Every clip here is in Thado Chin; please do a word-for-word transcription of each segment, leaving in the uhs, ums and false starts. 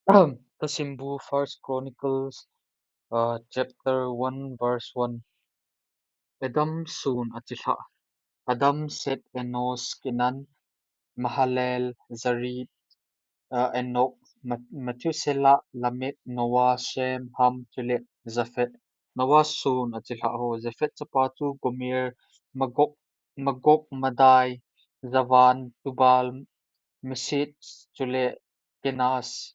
Kasimbu First Chronicles, uh, chapter one, verse one. Adam sun achilhah. Adam, Seth, Enosh, Kenan, Mahalalel, Jared, uh, Enoch, Met-, Methuselah, Lamech, Noah, Shem, Ham, chule Japheth. Noah sun achilhah ho. Japheth chapa chu Gomer, Magog, Magog, Madai, Javan, Tubal, Mesech, chule Kenas,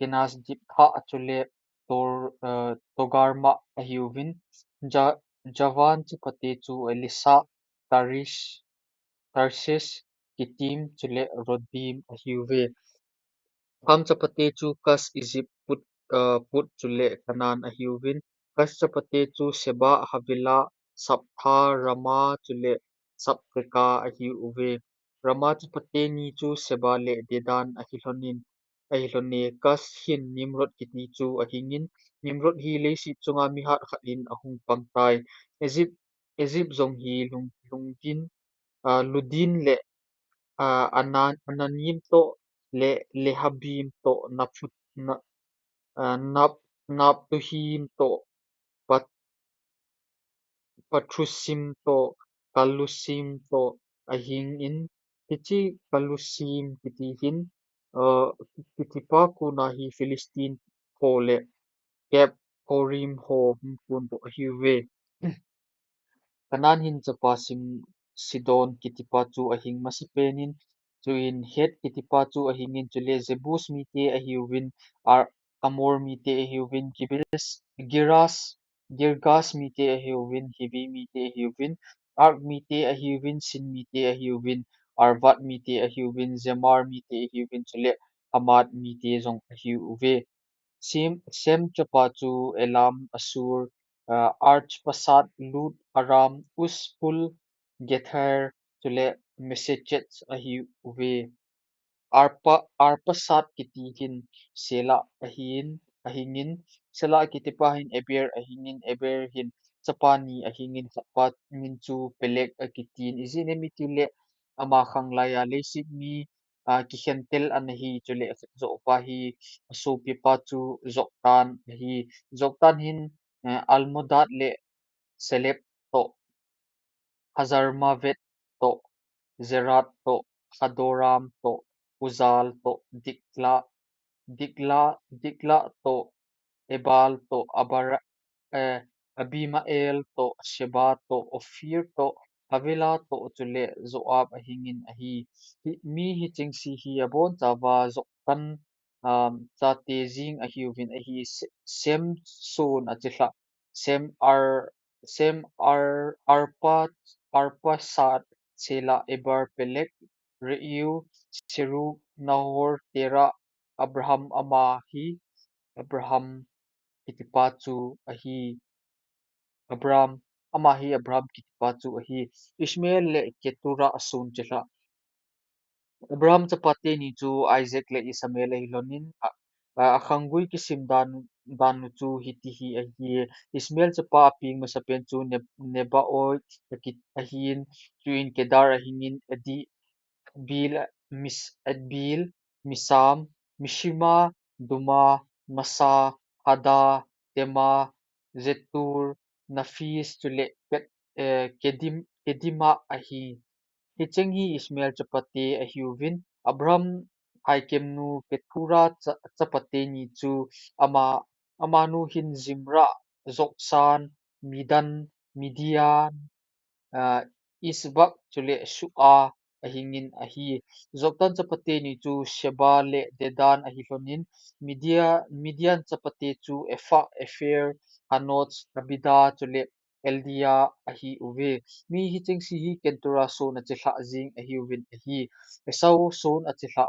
Kenas, Diphah, chule Tor-, uh, Togarmah ahiuvin. Ja-, Javan chapate chu Elisa, Tarish, Tarshish, Kittim, chule Rodim ahiuve. Ham chapate chu Cush, Egypt, Put, uh, Put, chule Canaan ahiuvin. Cush chapate chu Sheba, Havilah, Sabtah, Raamah, chule Sabteka ahiuve. Raamah chapate ni chu Sheba le Dedan ahilhonin, ahilhone. Cush hin Nimrod kiti chu ahingin, Nimrod hi leiset chunga mihat khat in ahung pangtai. Egypt, Egypt jong hi lung, lungdin, uh, Ludin le, uh, Anan-, Ananim toh le Lehabim toh Naphut-, Na-, uh, Nap-, Naptuhim toh Pat-, Patrusim toh Kalusim toh ahingin, hiche Kalusim kiti hin, uh, kitipa kona hi Philistine ho le Kap Horim ho hung kon toh ahiuve. Canaan hin chapa Sim-, Sidon kitipa chu ahing masapen in, chuin Heth kitipa chu ahingin, chule Jebus mite ahiuvin, Ar-, Amor mite ahiuvin, Gibes-, Giras-, Girgas mite ahiuvin, Hivi mite ahiuvin, Ark mite ahiuvin, Sin mite ahiuvin, Arvad mite ahiuvin, Zemar mite ahiuvin, chule Hamath mite jong ahiuve. Shem, Shem chapa chu Elam, Asshur, uh, Arpachshad, Lud, Aram, Uz, Hul, Gether, chule Meshech ahiuve. Arpa-, Arpachshad kiti hin Shelah ahin, ahingin, Shelah kitipa hin Eber ahingin, Eber hin chapa ni ahingin, khatpa min chu Peleg akitin. Ijeh inem itile ama khanglai a leiset mi, a, kikhentel ana hi, chule khat joh pa hi asopipa chu Joktan ahi. Joktan hin, eh, Almodad le Sheleph toh, Hazarmaveth toh, Zerath toh, Hadoram toh, Uzal toh, Diklah, Diklah, Diklah toh, Ebal toh, Abara-, eh, Abimael toh, Sheba toh, Ophir toh, Havilah toh, chule Joab ahingin ahi. Hi, mi hichengse hi abonchauva Joktan, um, chate jeng ahiuvin ahi. Se-, Shem sun achilhah. Shem Ar-, Shem Ar-, Arpa-, Arpachshad, Shelah, Eber, Peleg, Reu, Serug, Nahor, Terah, Abraham ama hi, Abraham kitipa chu ahi. Abraham, ama hi Abraham kitipa chu ahi. Ishmael le Keturah sun chilhah. Abraham chapate ni chu Isaac le Ishmael ahilhonin, a, a, akhanggui kisim dan, dan u chu hiti hi ahi. Ishmael chapa apeng masapen chu Ne-, Nebaioth akiti ahin, chuin Kedar ahingin, Adi-, Adbeel, Mis-, Adbeel, Mibsam, Mishma, Dumah, Massa, Haddah, Tema, Jetur, Naphis, chule Ket-, eh, Kedim-, Kedemah ahi. Hicheng hi Ishmael chapate ahiuvin, Abraham aikemnu Keturah cha-, chapate ni chu ama, amanu hin Zimrah, Jokshan, Medan, Midian, ah, Ishbak, chule Shuah ahingin ahi. Joktan chapate ni chu Sheba le Dedan ahilhonin, Midia-, Midian chapate chu Ephah, Epher, Hanoch, Abida, chule Eldaah ahiuve. Mi hichengse hi Keturah sun achilhah jeng ahiuvin ahi. Esau sun achilhah.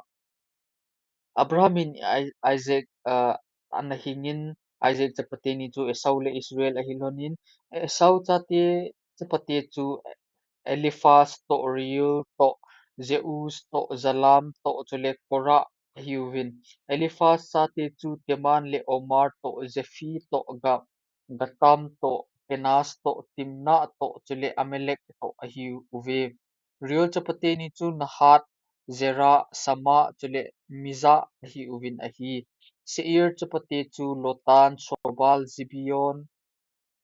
Abraham in Ai-, Isaac, ah, ana hingin, Isaac chapate ni chu Esau le Israel ahilhonin, Esau chate chapate chu Eliphaz toh, Reuel toh, Jeus toh, Jalam toh, chule Korah ahiuvin. Eliphaz chate chu Teman le Omar toh, Zephi toh, Ga-, Gatam toh, Kenaz toh, Timnah toh, chule Amalek toh ahiuve. Reuel chapate ni chu Nahath, Zerah, Shammah, chule Mizzah ahiuvin ahi. Seir chapate chu Lotan, Shobal, Zibeon,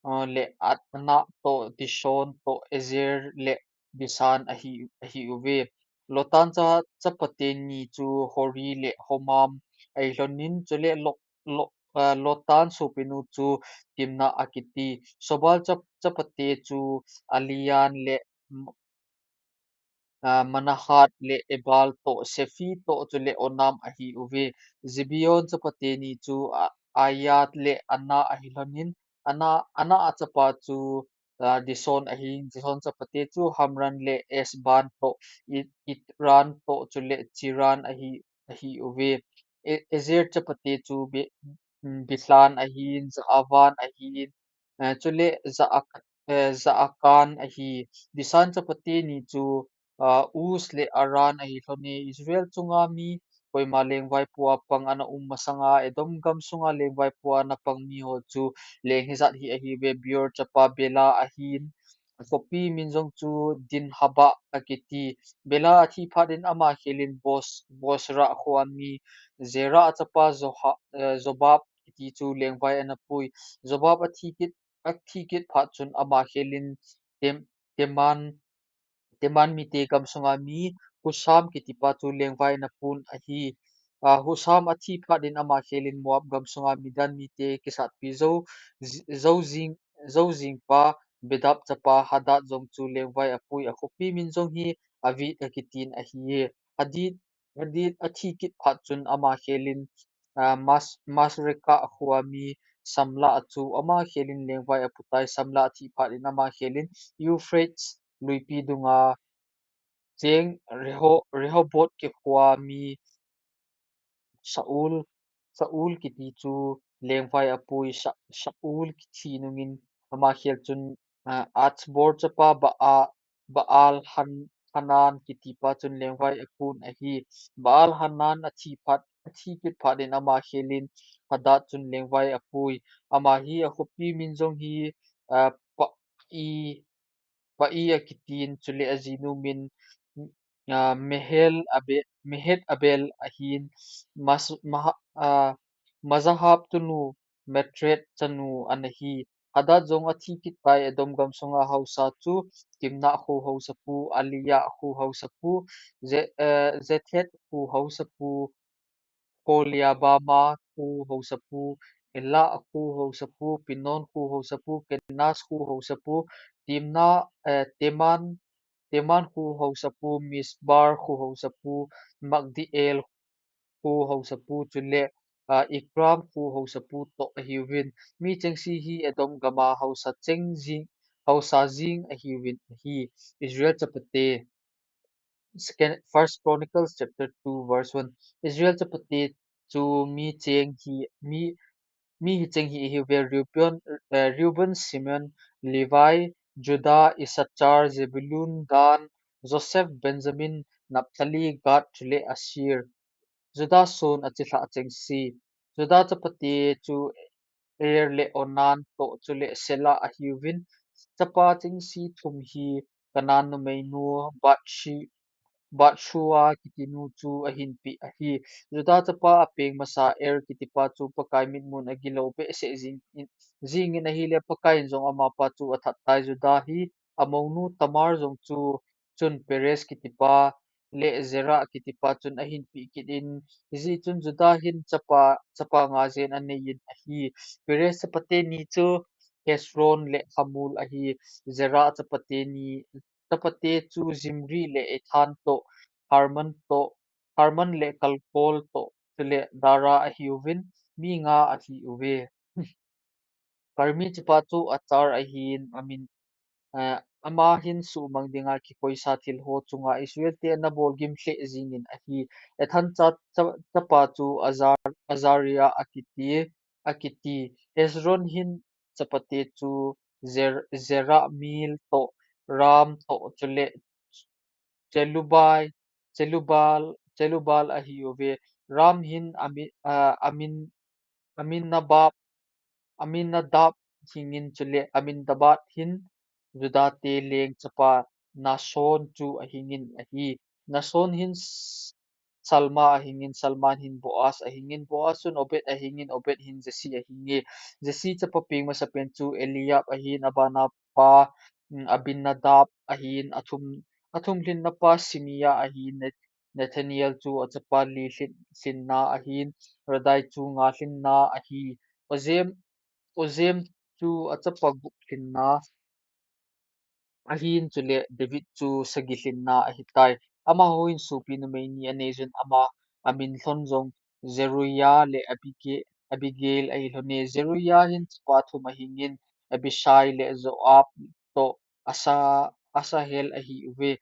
ah, le Ana toh, Dishon toh, Ezer le Dishan ahi, ahiuve. Lotan cha, chapate ni chu Hori le Homam ahilhonin, chule Lo, Lo, ah, Lotan sopinu chu Timnah akiti. Shobal cha, chapate chu Alian le M-, ah, Manahath le Ebal toh, Sephi toh, chule Onam ahiuve. Zibeon chapate ni chu, ah, Aiath le Ana ahilhonin, Ana, Ana a chapa chu, ah, Dishon ahin, Dishon chapate chu Hamran le Esban toh, I-, Ithran toh, chule Cheran ahi, ahiuve. E-, Ezer chapate chu Be-, mm, Bilhan ahin, Zaavan ahin, eh, chule Zaak-, eh, Zaakan ahi. Dishan chapate ni chu, ah, Uz le Aran ahilhone. Israel chunga mi koima lengvaipua pang ana um masanga Edom gam sunga lengvaipua ana pang miho chu leng hijat hi ahiuve: Beor chapa Bela ahin, akhopi min jong chu Dinhabah akiti. Bela athi phat in ama khelin Bos-, Bozrah khoa mi Zerah chapa Zoha-, eh, Jobab kiti chu lengvai ana pui. Jobab athi kit, athi kit phat chun ama khelin Tem-, Teman, Teman mite gam sunga mi Husam kitipa chu lengvai ana pun ahi. Ah, Husam athi phat in ama khelin Moab gam sunga Midian mite kisatpi Zo, Zi-, Zozing, Zozingpa Bedad chapa Hadad jong chu lengvai apui, akhopi min jong hi Avit akitin ahiye. Hadid, Hadid athi kit phat chun ama khelin, ah, Mas-, Masrekah khoa mi Samla chu ama khelin lengvai aputai. Samla athi phat in ama khelin Euphrates luipi dunga cheng Reho-, Rehoboth kikhoa mi Saul, Saul kiti chu lengvai apui. Sa-, Saul kithi nungin ama khel chun, ah, Achbor chapa Baa-, Baal Han-, Hanan kitipa chun lengvai apun ahi. Baal Hanan athi phat, athi kit phat in ama khelin Hadad chun lengvai apui. Ama hi akhopi min jong hi, ah, Pa-, i Pai akitin, chule ajinu min, ah, Mehel Abe-, Mehet Abel ahin, Mas-, Maha-, ah, Mazahab tunu, Matred chanu anahi. Hadad jong athi kit tai, Edom gam sunga haosa chu, Timna kho haosapu, Alia kho haosapu, Ze-, eh, Zethet kho haosapu, Holiabama kho haosapu, Ela kho haosapu, Pinon kho haosapu, Kenaz kho haosapu, Timna, eh, Teman, Teman kho haosapu, Misbar kho haosapu, Magdiel kho haosapu, chule, ah, Ikram kho haosapu toh ahiuvin. Mi chengse hi Edom gama haosa cheng jing, haosa jing ahiuvin ahi. Israel chapate. Second, First Chronicles chapter two verse one. Israel chapate chu mi cheng hi, mi, mi hicheng hi ahiuve: Reuben, eh, Reuben, Simeon, Levi, Judah, Issachar, Zebulun, Dan, Joseph, Benjamin, Naphtali, Gad, chule Asher. Judah son achilhah chengse. Judah chapate chu Er le Onan toh, chule Sela ahiuvin. Chapa chengse thum hi Canaan numeinu Bathshi-, Bathshua kitinu chu ahinpeh ahi. Judah chapa apeng masa Er kitipa chu Pakai mitmun agilou behseh jing in, jingin ahile Pakai in jong amapa chu athat tai. Judah hi amounu Tamar jong chu chun Perez kitipa le Zerah kitipa chun ahinpeh kit in, hijeh chun Judah hin chapa, chapa nga jen aneiyin ahi. Perez chapate ni chu Hezron le Hamul ahi. Zerah chapate ni, chapate chu Zimri le Ethan toh, Hermon toh, Hermon le Kalkol toh, chule Dara ahiuvin, mi nga ahiuve. Karmi chapa chu Achar ahin, amin, eh, ama hin suhmang dinga kikoisa thil ho chunga Israel te ana bolgim lheh jingin ahi. Ethan cha, cha, chapa chu Azar-, Azariah akiti, akiti. Hezron hin chapate chu Zer-, Jerahmeel toh, Ram toh, chule Chelubai, Chelubal, Chelubal ahiuve. Ram hin Ami-, ah, Amin-, Aminabab, Aminadab hingin, chule Aminadab hin Judah te leng chapa Nahshon chu ahingin ahi. Nason hin S-, Salma ahingin, Salma hin Boaz ahingin, Boaz chun Obed ahingin, Obed hin Jesse ahinge. Jesse chapa peng masapen chu Eliab ahin, abana pa, mm, Abinadab ahin, athum, athum lhinna pa Simea ahin, Nath-, Nathaniel chu achapa li lhin-, lhinna ahin, Raddai chu nga lhinna ahi. Ozem, Ozem chu achapa gup lhinna ahin, chule David chu sagi lhinna ahitai. Amaho hin sopi numei ni anei jun ama amin lhon jong Zeruiah le Abige-, Abigail ahi lhone. Zeruiah hin chapa thum ahingin Abishai le Joab toh Asa-, Asahel ahiuve.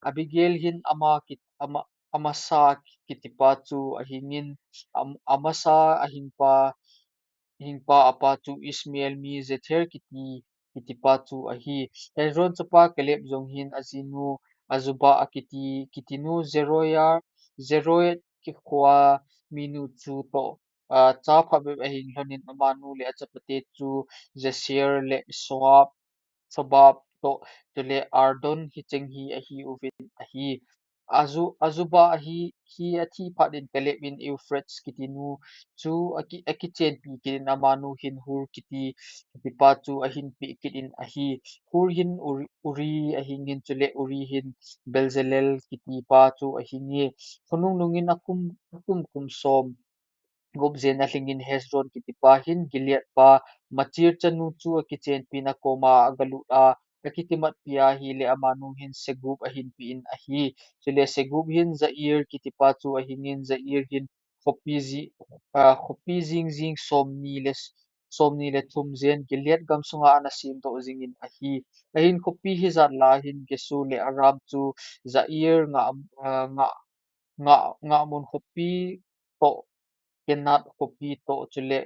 Abigail hin ama kit-, ama, Amasa kitipa chu ahingin, am-, Amasa ahingpa hingpa apa chu Ishmael mi Jether kiti, kitipa chu ahi. Hezron chapa Caleb jong hin ajinu Azubah akiti, kitinu Zeroiah, Zeroiah kikhoa minu chu toh, ah, cha phabep ahin lhonin amanu le achapate chu Jeser le Soab, Sobab toh, chule Ardon hicheng hi ahiuvin ahi. Azu-, Azubah hi, hi athi phat in Caleb in Euphrates kitinu chu aki-, akichenpi kit in amanu hin Hur kiti, kitipa chu ahin peh kit in ahi. Hur hin Uri, Uri ahingin chule Uri hin Bezalel kitipa chu ahinge. Khonung nungin akum, akum kum som gup jen alhingin Hezron kitipa hin Gilead pa Machir chanu chu akichenpin akoma agalut a, akitimatpi ahile amanu hin Segub ahin pe in ahi. Chule Segub hin Jair kitipa chu ahingin Jair hin khopi ji-, ah, khopi jing jing somni le s-, somni le thum jen Gilead gam sunga ana semdoh jingin ahi. Ahin khopi hijat lah a hin Gesur le Aram chu Jair nga, ah, nga, nga, nga mun khopi toh, Kenat khopi toh, chule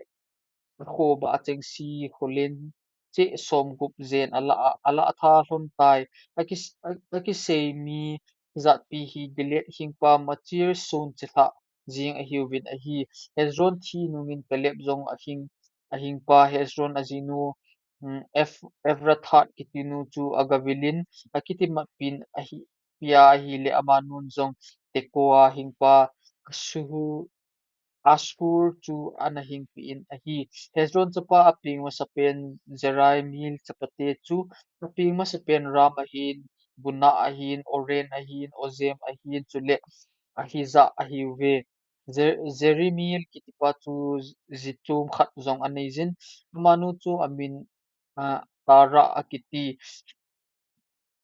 akhoba achengse kholen cheh somgup jen alah, alah tha lhon tai. Akis-, a-, akisei mi hijatpi hi Gilead hingpa Machir sun chilhah jing ahiuvin ahi. Hezron thi nungin Caleb jong ahing, ahingpa Hezron ajinu, mm, Eph-, Ephrathah kitinu chu agavilin, akitimatpin ahi, pia ahile amanun jong Tekoa hingpa Ashur, Ashur chu ana hingpe in ahi. Hezron chapa apeng masapen Jerahmeel chapate chu, apeng masapen Ram ahin, Buna ahin, Oren ahin, Ozem ahin, chule Ahijah ahiuve. Jer-, Jerahmeel kitipa chu jichom khat jong aneijin, amanu chu amin, ah, Tara akiti.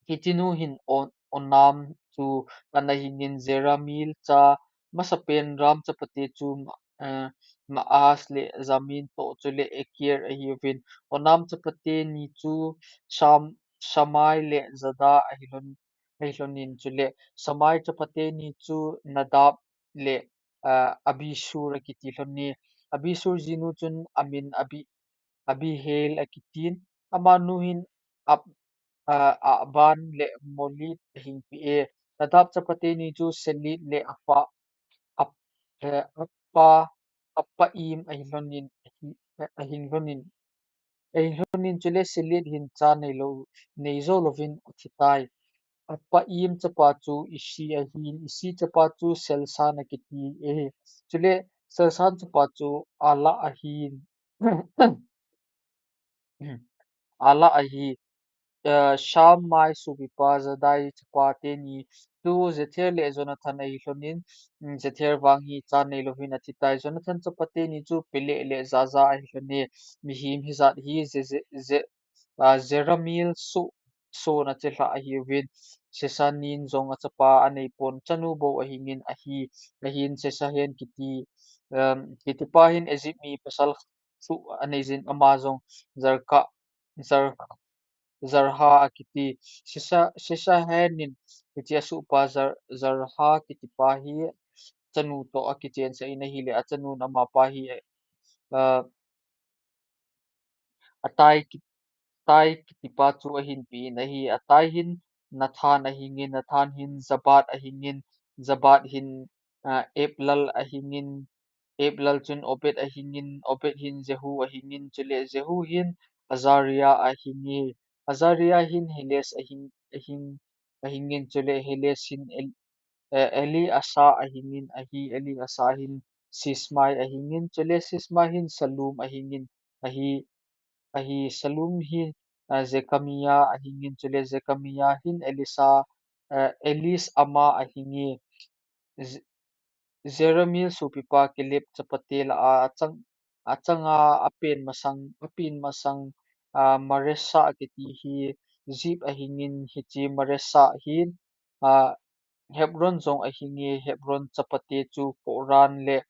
Hitinu hin On-, Onam chu ana hingin Jerahmeel cha masapen Ram chapate chu Ma-, eh, Maaz le Jamin toh chule Eker ahiuvin. Onam chapate ni chu Sham-, Shammai le Jada ahilhon, ahilhonin chule Shammai chapate ni chu Nadab le, ah, Abishur akiti lhon ni. Abishur jinu chun amin Abi-, Abihail akitin, amanu hin Ab-, ah, Ahban le Molid ahingpeh e. Nadab chapate ni chu Seled le Apa, Ap-, eh, Apa, Appaim ahilhonin, ahi-, eh, ahinglhonin. Ahinglhonin chule Seled hin cha neilou, neijou louvin athitai. Appaim chapa chu Ishi ahin, Ishi chapa chu Selsan akiti e. Chule Selsan chapa chu Ala ahin. Ala ahi. Eh, Shammai sopipa Jadai chapa teni chu Jether le Jonathan ahilhonin, mm, Jether vang hi cha neilouvin athitai. Jonathan chapa teni chu Pelet le Zaza ahilhone. Mihem hijat hi Je-, Je-, Je-, ah, Jerahmeel soh, sohna chilhah ahiuvin, Sesanin jong achapa aneipon, chanu bou ahingin ahi, ahin Sesahen kiti, um, kitipa hin Egypt mi pasal soh aneijin ama jong Zarka, Zar-, Zarha akiti. Sesa-, Sesahenin hiche asohpa Zar-, Zarha kitipa hi chanu toh akichensah in ahile, achanun amapa hi, uh, Atai ki-, Atai kitipa chu ahinpeh in ahi. Atai hin Nathan ahingin, Nathan hin Zabad ahingin, Zabad hin, ah, Eblal ahingin, Eblal chun Obed ahingin, Obed hin Jehu ahingin, chule Jehu hin Azariah ahinge. Azariah hin Helez ahing, ahing, ahingin, chule Helez hin El-, eh, Eleasah ahingin ahi, Eleasah hin Sismai ahingin, chule Sismai hin Salum ahingin ahi, ahi, Salum hin, eh, Jekameam ahingin, chule Jekameam hin Elisa, eh, Elisama ahinge. J-, Jerahmeel sopipa Kaleb chapate lah a achang, achanga apen masang, apen masang, ah, Mareshah kiti hi Ziph ahingin, hiche Mareshah hin, ah, Hebron jong ahinge. Hebron chapate chu Koran le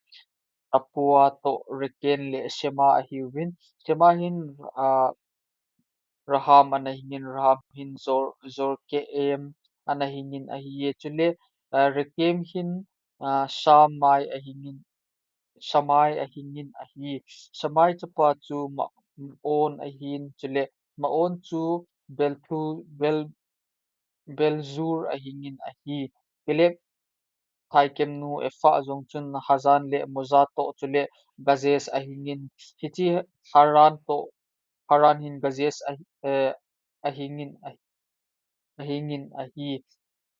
Tappuah toh Reken le Shema ahiuvin. Shema hin, ah, Raham ana hingin, Raham hin Jor-, Jorkeam ana hingin ahiye. Chule, ah, Reken hin, ah, Shammai ahingin, Shammai ahingin ahi. Shammai chapa chu Maon ahin, chule Maon chu Belthu-, Bel-, Belzur ahingin ahi. Kaleb thaikemnu Ephah jong chun Hazan le Moza toh chule Gazez ahingin, hiche Haran toh, Haran hin Gazez ahi, eh, ahingin ahi, ahingin ahi.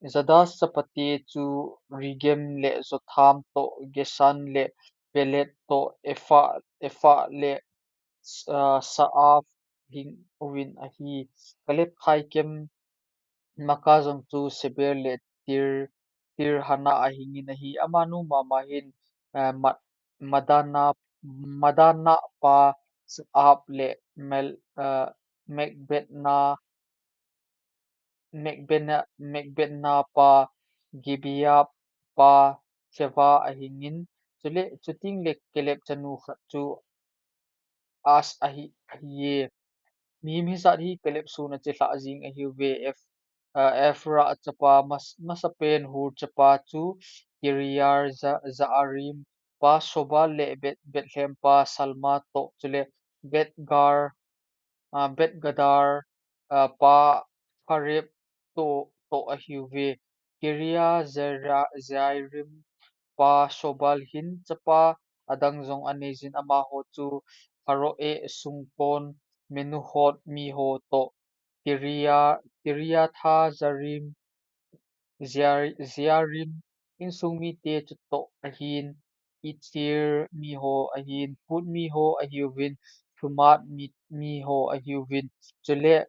Jahaz chapate chu Regem le Jotham toh Geshan le Peleth toh Ephah, Ephah le, ah, Saav hing uvin ahi. Kaleb thaikem Maakah jong chu Sheber le Tir-, Tirhanah ahingin ahi. Amanu mama hin, eh, Ma-, Madana, Madana pa Saav le Mel-, eh, Mekbetna, Mekbena-, Mekbetna pa Gibeah pa Sheva ahingin, chule, chuteng le Kaleb chanu khat chu Aksa ahi, ahiye. Mihem hijat hi Kaleb suna chilhah jing ahiuve. Eph-, ah, Ephrath chapa mas-, masapen Hur chapa chu Kiriath Ja-, Jearim pa Shobal le Beth-, Bethlehem pa Salma toh chule Bethgar, ah, Bethgader, ah, pa Hareph toh, toh ahiuve. Kiriath Jeara-, Jearim pa Shobal hin chapa adang jong aneijin, amaho chu Haroeh sungkon Manahoth miho toh Kiria-, Kiriath Jearim, Jear-, Jearim insung mite chutoh ahin, Ithir miho ahin, Put miho ahiuvin, Pumah mi, miho ahiuvin, chule,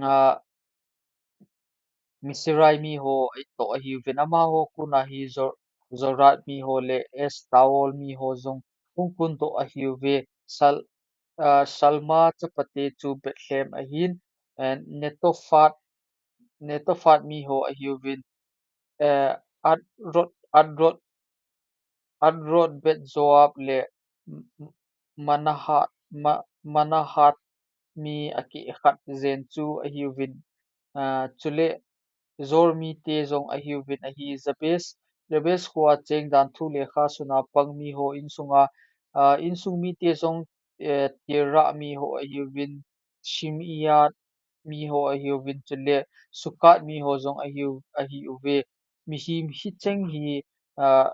ah, Mizraim miho toh ahiuvin, amaho kona hi Zor-, Zorath miho le Estaol miho jong hung kon toh ahiuve. Sal-, ah, Salma chapate chu Bethlehem ahin, eh, Netophath, Netophath miho ahiuvin, eh, Atrot, Atrot, Atrot Beth Joab le M-, M-, Manahath, Ma-, Manahath mi akeh khat jen chu ahiuvin, ah, chule Zor mite jong ahiuvin ahi. Jabez, Jabez khoa cheng dan thu lekha suna pang miho insunga, ah, insung mite jong, eh, Terah miho ahiuvin, Shimeath miho ahiuvin, chule Succoth miho jong ahiu-, ahiuve. Mihem hicheng hi, ah,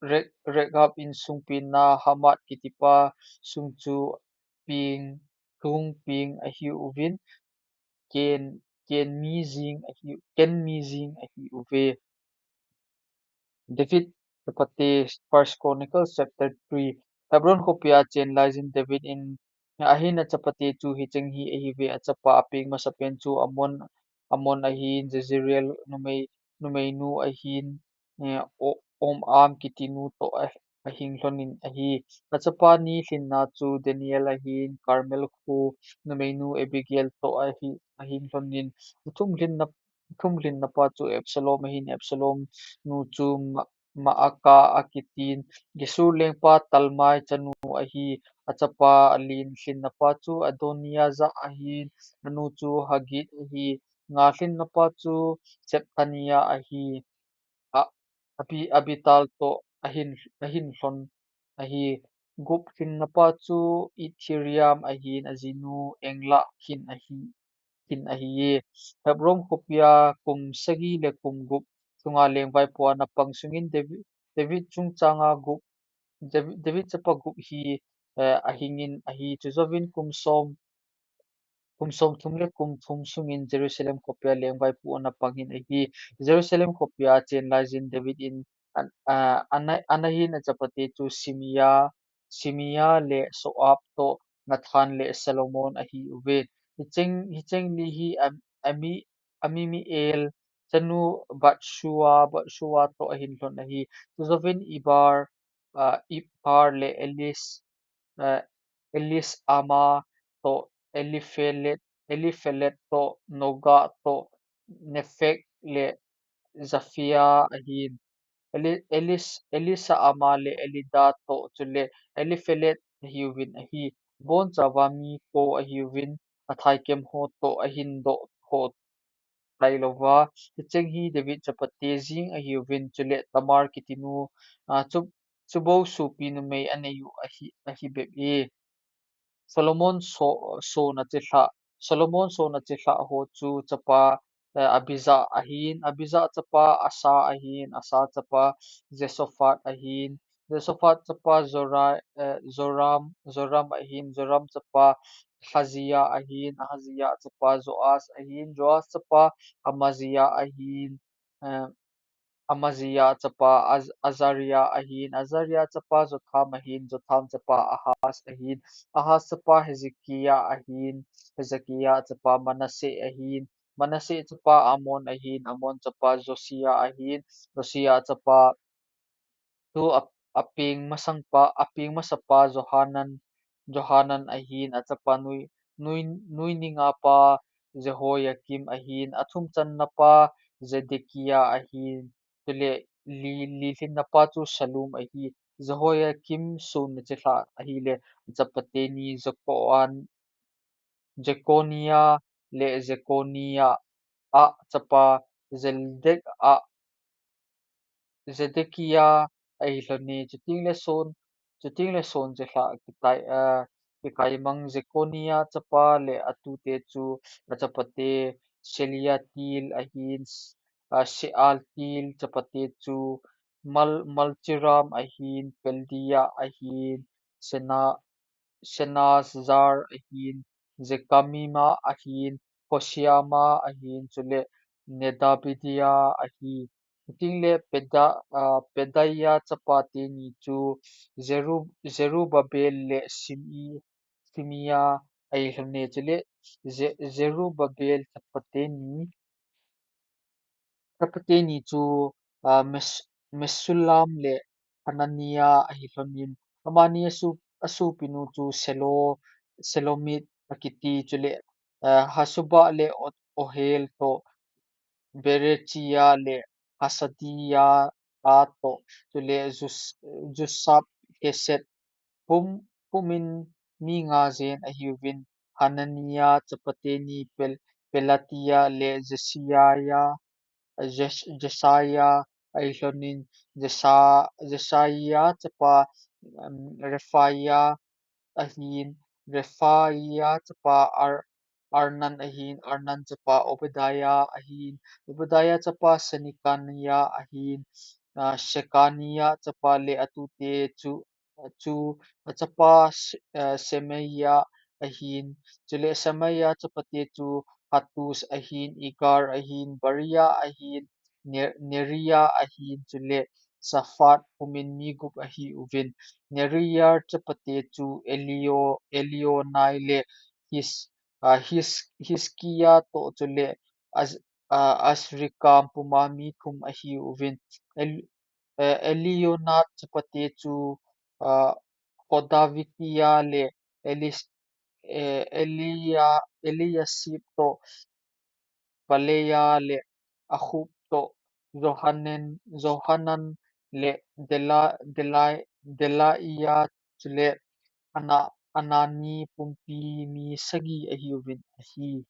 Re-, Rechab insung penna Hamath kitipa sung chu peng, thung peng ahiuvin, Ken, Ken mi jing ahi, Ken mi jing ahiuve. David chapate, First Chronicles chapter three. Hebron khopia chen laijin David in, ahin achapate chu hicheng hi ahiuve. Achapa apeng masapen chu Amnon, Amnon ahin, Jezreel numei, numeinu ahin, eh, O-, Omam kitinu toh a, ahing lhonin ahi. Achapa ni lhinna chu Daniel ahin, Carmel kho numeinu Abigail toh ahi, ahing lhonin. Athum lhinna, athum lhinna pa chu Absalom ahin, Absalom nu chu Ma-, Maacah akitin. Geshur lengpa Talmai chanu ahi. Achapa alen lhinna pa chu Adonijah ahin, anu chu Haggith ahi. Nga lhinna pa chu Zebaniah ahi. A, Abi-, Abital toh ahin, ahin lhon ahi. Gup lhinna pa chu Ithream ahin, ajinu Ela hin ahi, hin ahiye. Hebron khopia kum sagi le kum gup sunga lengvaipo ana pang sungin David, David chungchanga gup, David, David chapa gup hi, eh, ahingin ahi. Chujouvin kum som kum somthum le kum thum sungin Jerusalem khopia lengvaipo ana pangin ahi. Jerusalem khopia achen laijin David in an, a, ana, ana hin achapate chu Simea, Simea le Joab toh Nathan le Solomon ahiuve. Hicheng, hicheng ni hi am, ami, Ammiel chanu Bathshua, Bathshua toh ahin lhon ahi. Chujouvin Eber, a, Eber le Elis, a, Elisama toh Eliphelet, Eliphelet toh Noga toh Nepheg le Japhia ahin. Eli, Elis, Elisama le Elida toh chule Eliphelet ahiuvin ahi. Abonchauva mi ko ahiuvin athaikem ho toh ahin doh ho tailouva. Hicheng hi David chapate jing ahiuvin chule Tamar kitinu, a, chu, chubou sopi numei aneiyu ahi, ahi bep e. Solomon so, sona chilhah, Solomon sona chilhah ho chu chapa, eh, Abijah ahin, Abijah chapa Asa ahin, Asa chapa Jehoshaphat ahin, Jehoshaphat chapa Jora, eh, Joram, Joram ahin, Joram chapa Ahazia ahin, Ahazia chapa Joas ahin, Joas chapa Amazia ahin, eh, Amazia chapa Az-, Azaria ahin, Azaria chapa Jotham ahin, Jotham chapa Ahaz ahin, Ahaz chapa Hezekiah ahin, Hezekiah chapa Manasseh ahin, Manasseh chapa Amon ahin, Amon chapa Josiah ahin, Josiah chapa chu a, apeng masangpa, apeng masapa Johanan, Johanan ahin, achapa nui, nui, nuininga pa Jehoiakim ahin, athumchanna pa Zedekiah ahin, chule li, lilhinna pa chu Shallum ahi. Jehoiakim sona chilhah ahile, achapate ni Jekoan, Jekonia le Jekonia a chapa Zeldek a Zedekiah ahi lhon e. Chuteng le son, chuteng le son chilhah kitai, a, kikaimang Jekonia chapa le atute chu achapate Shealtiel ahin, a, Shealtiel chapate chu Mal-, Malkiram ahin, Peldaiah ahin, Sena-, Shenazar ahin, Jekameam ahin, Hoshama ahin, chule Nedabidiah ahi. Chuteng le Peda-, a, Pedaiah chapa teni chu Zeru-, Zerubbabel le Shimi-, Shimei ahi lhon e, chule Ze-, Zerubbabel chapa teni, chapa teni chu, a, Mes-, Mesullam le Hananiah ahi lhon in, amani asu-, asopinu chu Selo-, Selomit akiti, chule, a, Hasuba le O-, Ohel toh, Berechiah le Hasabiah toh, chule Jus-, Jushab-hesed pum, pumin mi nga jen ahiuvin, Hananiah chapa teni Pel-, Pelatiah le Jesaiah, Jes-, Jesaiah ahi lhon in, Jesa-, Jesaiah chapa, um, Rephaiah ahin, Rephaiah chapa Ar-, Arnan ahin, Arnan chapa Obadiah ahin, Obadiah chapa Shekaniah ahin, a, Shekaniah chapa le atute chu, chu achapa Sh-, a, Shemaiah ahin, chule Shemaiah chapate chu Hattush ahin, Igal ahin, Bariah ahin, Ne-, Neriah ahin, chule Shaphat pumin mi gup ahiuvin. Neriah chapate chu Elio-, Elioenai le His-, a, His-, Hizkiah toh chule Az-, a, Azrikam puma mi thum ahiuvin. El-, eh, Elioenai chapate chu, a, Hodaviah le Elis-, eh, Elia-, Eliashib toh Pelaiah le Ahub toh Johanan, Johanan le Dela-, Delai-, Delaiah chule Ana-, Anani pumpi mi sagi ahiuvin ahi.